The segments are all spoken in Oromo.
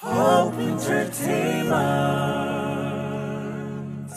Hope Entertainment.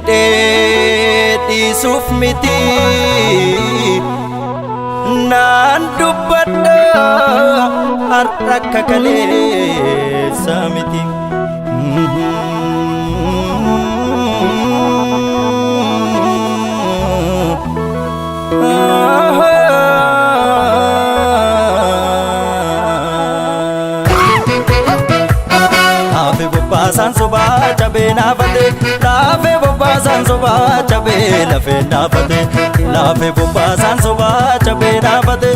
Jedhee dhiisuuf miti naan dubbadha har'a akka kaleessa miti. Laafe bobbaasaan sobaa cabee naafate, laafe bobbaasaan sobaa cabee lafee naafate, laafe bobbaasaan sobaa cabee naafate,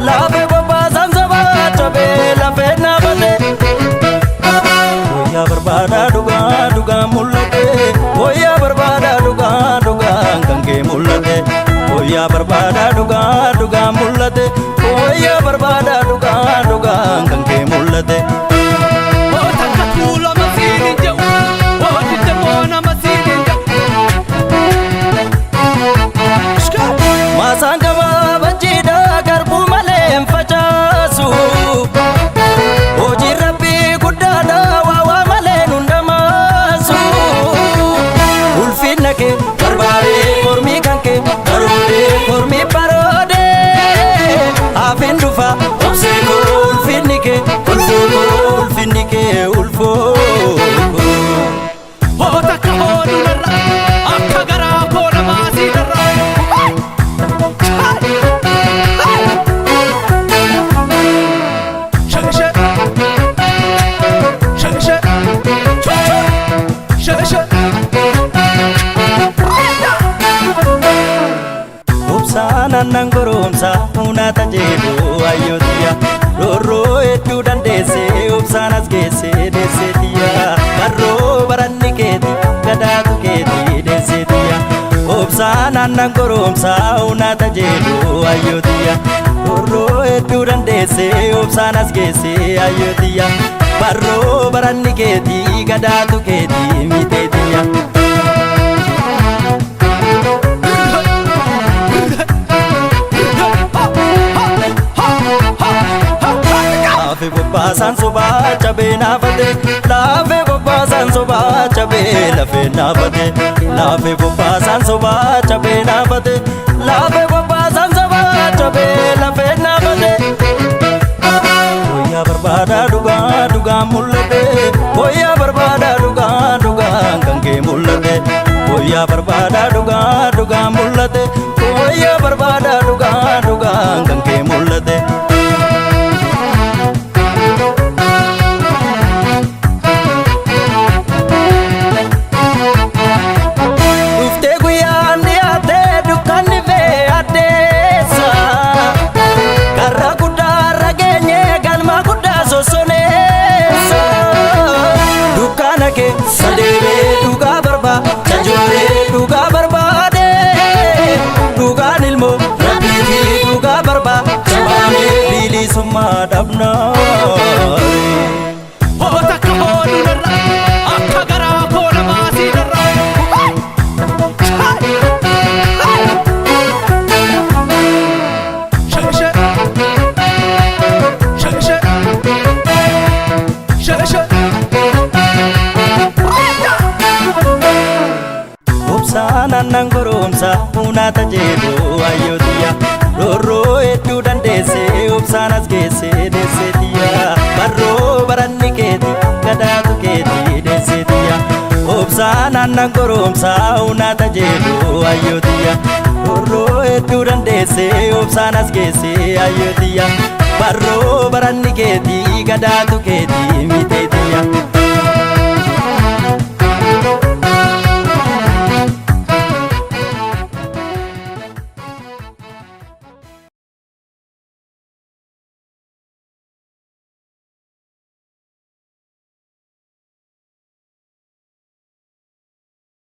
laafe bobbaasaan sobaa cabee lafee naafate. Wayyaa barbaadaa dhugaa dhugaa mul'ate, wayyaa barbaadaa dhugaa dhugaa kan kee mul'ate, wayyaa barbaadaa dhugaa dhugaa mul'ate, wayyaa barbaadaa dhugaa dhugaa kan kee mul'ate. Takka tuulama siin hin jedhu, hojii moona siin hin jedhu. Maasaan gabaabachiidha garbuu malee hin facaasu. Hojiin rabbii guddaadha waa waa malee nun dhamaasu. Ulfinna kee barbaadee mormii kan kee baroodee mormii baroodee hafin dhufa obsee koo ulfinni kee ulfoo koo ulfinni kee ulfoo koo. Hoo takka hooduu narra, akka garaa koo namaa sii darra. Shake shake shake shake shake. Obsaan aannan goromsa hunaata jedhu ayyootiya, roorroo hedduu dandeesse obsaan as geesse deesseetiya, barroo baranni keeti gadaatu keeti deesseetiya. Obsaan aannan goromsa hunaata jedhu ayyootiya, roorroo hedduu dandeesse obsaan as geesse ayyootiya, barroo baranni keeti gadaatu keeti miteetiya. Laafe bobbaasaan sobaa cabee naafate, laafe bobbaasaan sobaa cabee lafee naafate, laafe bobbaasaan sobaa cabee naafate, laafe bobbaasaan sobaa cabee lafee naafate. Wayyaa barbaadaa dhugaa dhugaa mul'ate, wayyaa barbaadaa dhugaa dhugaa kan kee mul'ate, wayyaa barbaadaa dhugaa dhugaa mul'ate, wayyaa barbaadaa dhugaa dhugaa kan kee mul'ate. Dhuftee guyyaan dhiyaatee dukkanni fee addeessa. Karra guddaa irra geenye galma guddaa sossoneessa. Dukkana kee sadeemee dhugaa barbaada jooree dhugaa barbaade. Dhugaan ilmoo rabbiifi dhugaa barbaada baanee bilisummaa dhabnaa. Hoo takka hooduu narra, akka garaa koo namaa sii darra. Shake shake shake shake shake. Obsaan aannan goromsa hunaata jedhu ayyootiya, roorroo hedduu dandeesse obsaan as geesse deesseetiya, barroo baranni keeti gadaatu keeti deesseetiya. Obsaan aannan goromsa hunaata jedhu ayyootiya, roorroo hedduu dandeesse obsaan as geesse ayyootiya, barroo baranni keeti gadaatu keeti miteetiya.